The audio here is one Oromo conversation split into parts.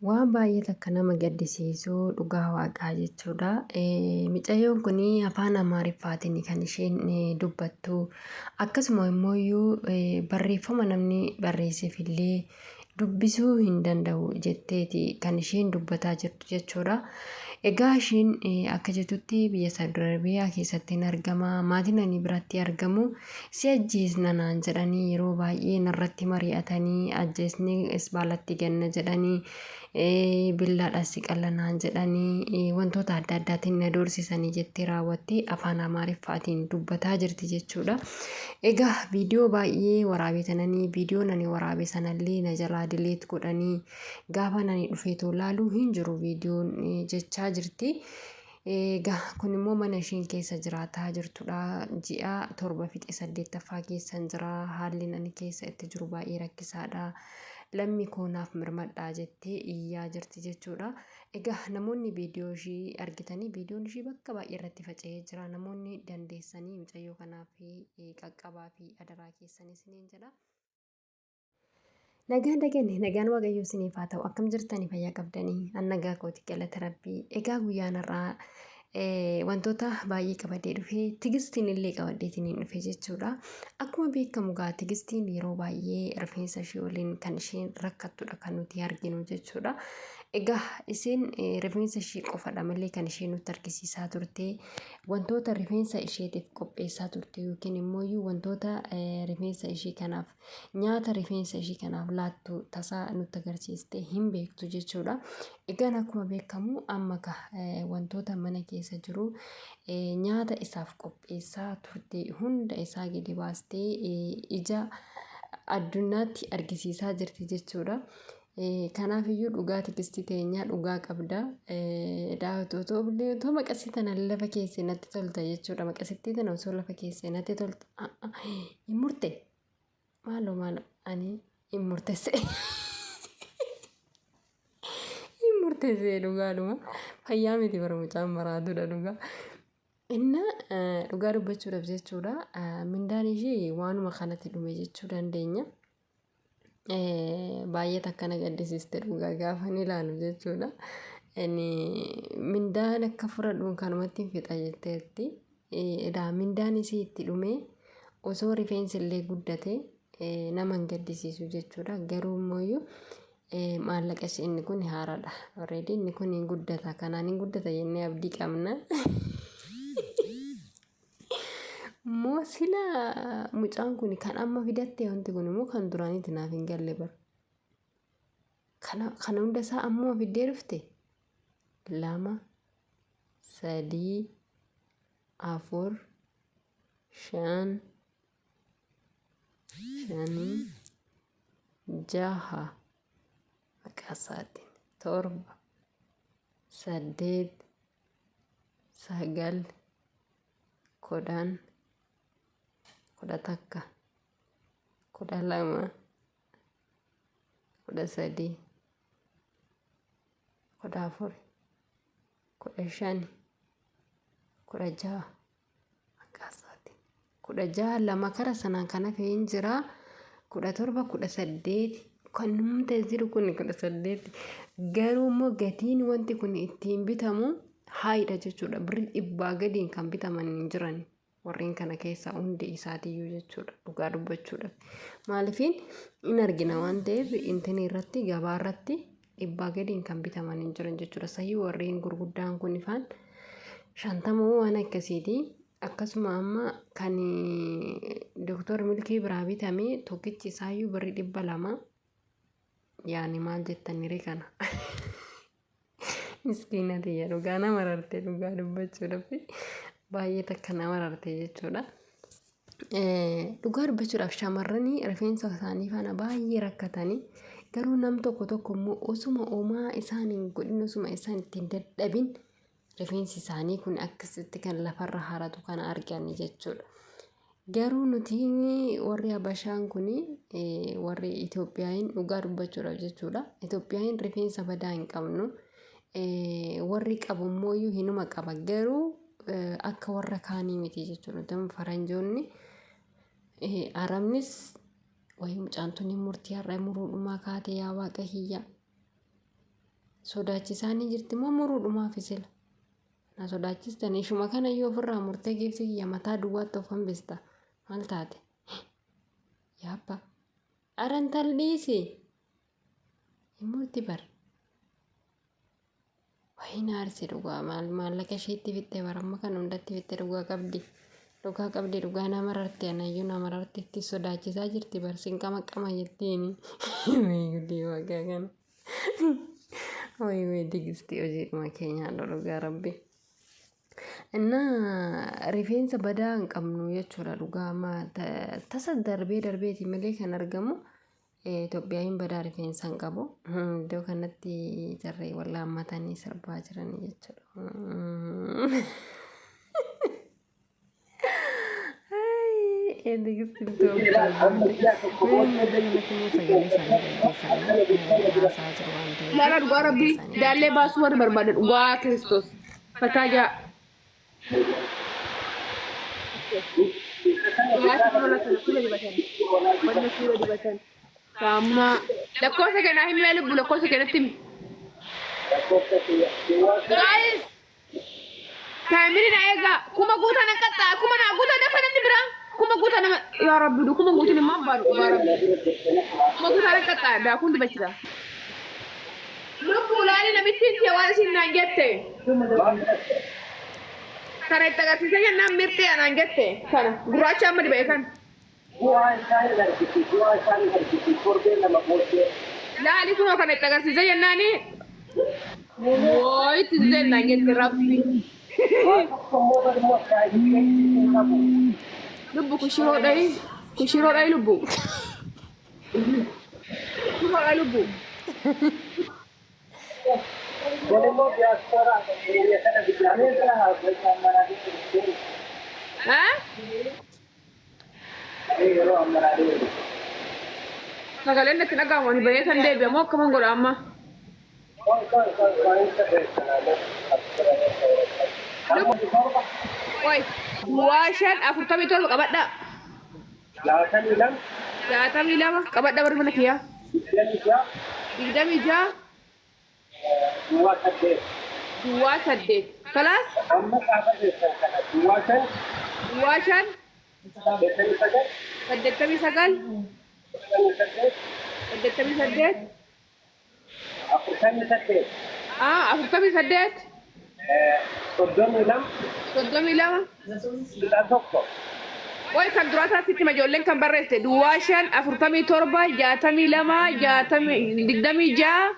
Waan baay'ee takka nama gaddisiisu dhugaa waaqaa jechuudha. Micayyoon kun afaan Amaariffaatiin kan isheen dubbattu. Akkasuma immoo barreeffama namni barreesseef illee dubbisuu hin danda'u jetteeti kan isheen dubbataa jirtu jechuudha. Egaa isheen akka jettutti biyya Saudi Arabiyaa keessatti hin argama. Maatiin ani biratti argamu si ajjeesna naan jedhanii yeroo baay'ee narratti mari'atanii ajjeesnee isbaalatti ganna jedhanii billaadhaan si qalla naan jedhanii wantoota adda addaatiin na doorsisanii jettee raawwattee afaan Amaariffaatiin dubbataa jirti jechuudha. Egaa viidiyoo baay'ee waraabee tananii viidiyoon ani waraabe sanallee na jalaa dileet godhanii gaafa ani dhufeetoo laalu hin jiru viidiyoon jechaa jirti. Egaa kun immoo mana isheen keessa jiraataa jirtudha. Ji'a 7 fixe 8ffaa keessan jira. Haalli ani keessa itti jiru baay'ee rakkisaadha. Lammi koo naaf mirmadhaa jettee iyyaa jirti jechuudha. Egaa namoonni viidiyoo ishii argitanii viidiyoon ishii bakka baay'ee irratti faca'ee jira. Namoonni dandeessanii mucayyoo kanaaf qaqqabaa fi adaraa keessan isiniin jedha. Nagaan daganne nagaan waaqayyoo isiniif haa ta'u akkam jirtanii fayyaa qabdanii an nagaa kooti galata rabbii egaa guyyaan har'aa wantoota baay'ee qabadee dhufe tigistiin illee qabadheetiin hin dhufe jechuudha akkuma beekamu gaa tigistiin yeroo baay'ee rifeensa ishee waliin kan isheen rakkattudha kan nuti arginu jechuudha egaa isheen rifeensa ishee qofadha malee kan isheen nutti argisiisaa turte wantoota rifeensa isheetiif qopheessaa turte yookiin immoo wantoota rifeensa ishee kanaaf nyaata rifeensa ishii kanaaf laattu tasaa nutti agarsiistee hin beektu jechuudha. Egaan akkuma beekamu amma wantoota mana keessa jiru nyaata isaaf qopheessaa turte hunda isaa gadi baastee ija addunyaatti argisiisaa jirti jechuudha. Kanaaf iyyuu dhugaa tigistii teenyaa dhugaa qabda. Daawwattoota otoo maqasii tana lafa keessee natti tolta jechuudha. Maqasittii tana osoo lafa keessee natti tolta. Hin murte. Maaloo maaloo ani hin murtesse. Hin murtesse dhugaadhuma. Fayyaa miti bara mucaan maraatudha dhugaa. Inna dhugaa dubbachuudhaaf jechuudha. Mindaan ishee waanuma kanatti dhume jechuu dandeenya. Baay'ee takka na gaddisiiste dhugaa gaafan ilaalu jechuudha. Inni mindaan akka fudhadhuun kanumatti hin fixa jetteetti. Edaa mindaan isii itti dhumee osoo rifeensi illee guddate nama hin gaddisiisu jechuudha. Garuu immoo maallaqa ishee inni kun haaraadha. Already inni kun hin guddata. Kanaan hin guddata jennee abdii qabna. Moo sila mucaan kun kan amma fidatte wanti kun immoo kan duraaniiti naaf hin galle bar. Kana kana hunda isaa ammuma fiddee dhufte? 2 3 4 5 5 6 maqaa isaatiin 7 8 9 10 11 12 13 14 15 16 maqaa isaatiin 16 lama kara sanaan kan hafe hin jira 17 18 kan numta jiru kun 18 garuu immoo gatiin wanti kun ittiin bitamu haayidha jechuudha birrii dhibbaa gadiin kan bitaman hin jiran. Warreen kana keessaa hundi isaatiiyyuu jechuudha dhugaa dubbachuudhaaf. Maaliifiin in argina waan ta'eef intinii irratti gabaa irratti dhibbaa gadiin kan bitaman hin jiran jechuudha. Sahii warreen gurguddaan kun ifaan 50 waan akkasiiti. Akkasuma amma kan Dooktor Milkii biraa bitame tokkichi isaayyuu birri 200 yaani maal jettanii kana. Miskiina tiyya dhugaa na mararte dhugaa dubbachuudhaaf baay'ee takka na mararte jechuudha. Dhugaa dubbachuudhaaf shamarranii rifeensa isaanii faana baay'ee rakkatanii garuu nam tokko tokko immoo osuma homaa isaan hin godhin osuma isaan ittiin dadhabin rifeensi isaanii kun akkasitti kan lafarra haratu kana arganne jechuudha. Garuu nuti warri Habashaan kun warri Itoophiyaayin dhugaa dubbachuudhaaf jechuudha. Itoophiyaayin rifeensa badaa hin qabnu. Warri qabu immoo hinuma qaba. Garuu akka warra kaanii miti jechuudha. Nuti amma faranjoonni Arabnis wayii mucaan tuni murtii har'a muruudhumaa kaate yaa waaqa kiyya. Sodaachisaanii jirti moo muruudhumaafi sila? Na sodaachistan ishuma kana iyyuu ofirraa murtee giiftii kiyya mataa duwwaatti of hambista. Maal taate? Yaabba. Ara intal dhiisi. Hin murti bar. Wayii na aarse dhugaa maal maallaqa isheetti fixxe bar amma kana hundatti fixxe dhugaa qabdi. Dhugaa qabdi dhugaa na mararte anayyuu na mararte itti sodaachisaa jirti bar sin qamaqama jettiini. Wayii gudii waaqaa kana. Wayii wayii tigistii hojiidhuma keenyaa dhugaa rabbi. Innaa rifeensa badaa hin qabnu jechuudha dhugaa amma tasa darbee darbeeti malee kan argamu Itoophiyaayin badaa rifeensa hin qabu. Iddoo kanatti jarree wal haammatanii sirbaa jiranii jechuudha. Tigistiin Laala dhugaa rabbii daallee baasuu warri barbaadan dhugaa Kiristoos. Fataa jaa. Dhugaatti fuula kana fuula dibatan. Wanna fuula dibatan. Saamunaa. Lakkoofsa kennaa himi lubbu lakkoofsa kennatti himi. Guys! Taayimini na eegaa. Kuma guutaa nan qaxxaa. Kuma naa guutaa dafa namni biraa. Kuma guutaa nama. Yaa Rabbi du kuma guutiin immoo baadu dhugaa Rabbi. Kuma guutaa nan qaxxaa. Daakuun dibachisa. Lubbuu laalii namittiin tee waan isin naan jette. Kana itti agarsiisee jennaan mirxii anaan jette. Kana gurraacha amma diba'e kana. Bu'aa isaa hin argiti, bu'aa isaa hin argiti torbee 2 booddee. Laali kunoo kana itti agarsiisee jennaani wooyitti zeen naan jette rabbi. Waa tokko immoo bar immoo side effect hin qabu. Lubbu kun shiroo dhayi kun shiroo dhayi lubbu. Shiroo dhayi lubbu. Kun immoo diaspora biyya kana biyya Eh? Sagaleen natti dhaga'amu ani bahee san deebi'a moo akkaman godha amma? Qoy duwwaa 5 47 qabadhaa. 62 qabadhaa warri mana kiyyaa. 26 Duwwaa 8. Duwwaa 8. Kalaas? Amma gaafa keessan kana duwwaa 5. Duwwaa 5. 89. 89. 88. 88. 48. Ah, 48. 32. 32. 11. Qoy kan duraa sanatti itti hima ijoolleen kan barreessite duwwaa 5 47 62 60 26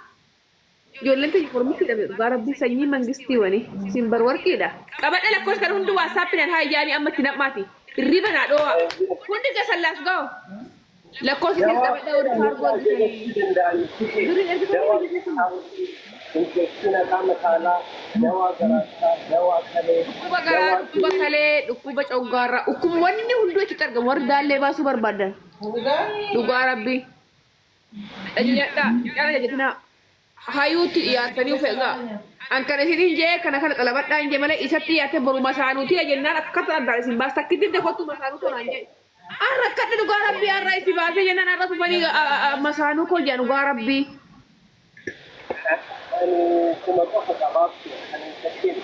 ijoolleen tiyya mormitti hidhame dhugaa rabbii sanyii mangistii wani isin bar warqiidha. Qabadha lakkoofsa kan hundi waatsaappiidhaan haa yaanii amma itti nam'aati hirriba naa dhoowa hundi keessan laas ga'o lakkoofsa keessa Dawaa qabadha warri fudhanii kaargoo argitanii ajajachuu danda'an fide duriin ergitanii dawaa biyya keessan infeekshina qaama saalaa, dawaa garaachaa, dawaa kalee, Dhukkuba garaa, dawaa dhukkuba kalee, dhukkuba coggaarraa, dhukkuba wanni hunduu achitti argama. Warri daallee baasuu barbaadan. Dhugaa rabbii. Ajajadhaa. Cala ajajatinaa. Hayuutti dhiyaattanii of eegaa. An kan isiniin jee kana kana xalabadhaa hin jee malee isatti dhiyaate boru masaanuutii jennaan akkata addaan isin baas takkitti himte kottu masaanuu tonaan jee. An rakkadhe dhugaa rabbii har'a isi baasee jennaan har'a tufanii masaanuu koo jaa dhugaa rabbii. Ani kuma qofa qabaabtu kan hin shakkin.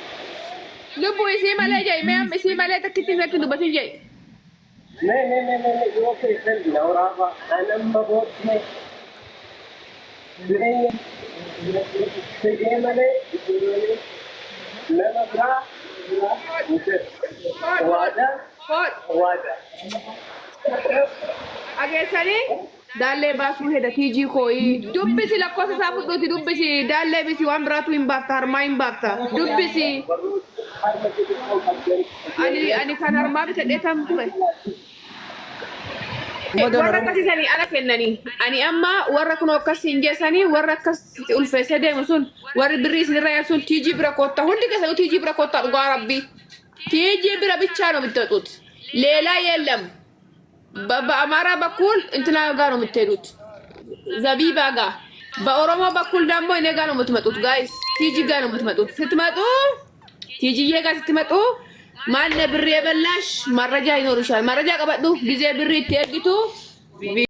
Lubbu isii malee jai mee amma isii malee takkitti natti hin dubbatin jai. Mee mee mee mee mee yoo keessan na waraabaa an amma booddee jireenya fedhee malee nama biraa hin fedhu. Hodh Waadaa hodh waadaa. Dhageessanii daallee baasuu heda tiijii kooyi dubbisi lakkoofsa isaa fudhuuti dubbisi daallee bisi waan biraatu hin baafta harmaa hin baafta dubbisi Harma xixiqqoo qabdan ani ani kan harmaa bitadhee tam ture. Ummata Warra Oromoo. akkasii sanii ala kennanii ani amma warra kunoo akkas hin jeessanii warra akkas ulfeessee deemu sun warri birrii isinirra yaadu sun tiijii bira koottaa hundi keessanuu tiijii bira koottaa dhugaa rabbii tiijii bira bichaa ነው የምትወጡት ሌላ የለም በአማራ በኩል እንትና ጋር ነው የምትሄዱት፣ ዘቢባ ጋር። በኦሮሞ በኩል ደግሞ እኔ ጋር ነው የምትመጡት። ጋይስ ቲጂ ጋር ነው የምትመጡት። ስትመጡ ቲጂዬ ጋር ስትመጡ ማነ ብር የበላሽ መረጃ ይኖርሻል። መረጃ ቀበጡ ጊዜ ብር ይትርጊቱ።